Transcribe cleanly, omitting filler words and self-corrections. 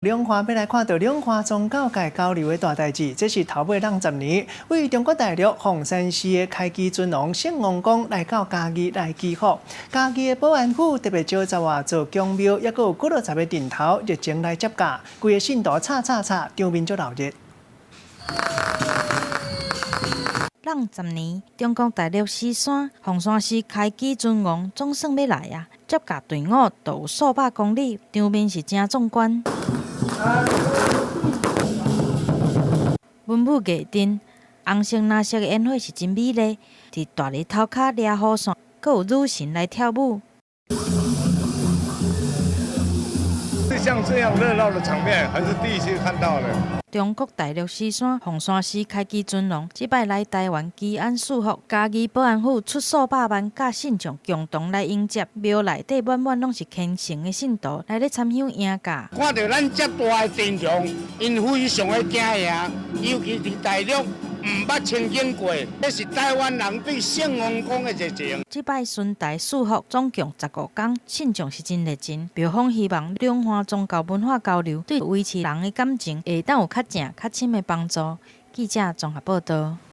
兩岸欲來看著兩岸宗教界交流的大代誌，這是頭尾仝10年，位中國大陸鳳山市的開基尊王聖王公來到嘉義來祈福。嘉義的保安府特別召集啊做宮廟，抑閣有幾落十个陣頭熱情來接駕，規個信徒吵吵吵，場面足鬧熱。仝10年，中國大陸獅山鳳山寺開基尊王總算欲來啊！接駕隊伍都有數百公里，場面是誠壯觀。文武藝陣，紅色、藍色的煙火是真美麗。佇大日頭跤掠雨傘，閣有女神來跳舞。像這樣熱鬧的場面，還是第一次看到的。中國大陸獅山鳳山寺開基尊王，這擺來台灣祈安賜福，嘉義保安府出數百萬佮信眾共同來迎接，廟內底滿滿攏是虔誠的信徒來咧參香迎駕。看著咱遮大的陣容，𪜶非常的驚訝，尤其佇大陸毋捌親見過，這是台灣人對聖王公的熱情。這擺巡台賜福總共15工，信眾是真熱情。廟方希望兩岸宗教文化交流，對維持人的感情會當有較正、較深的幫助。記者綜合報導。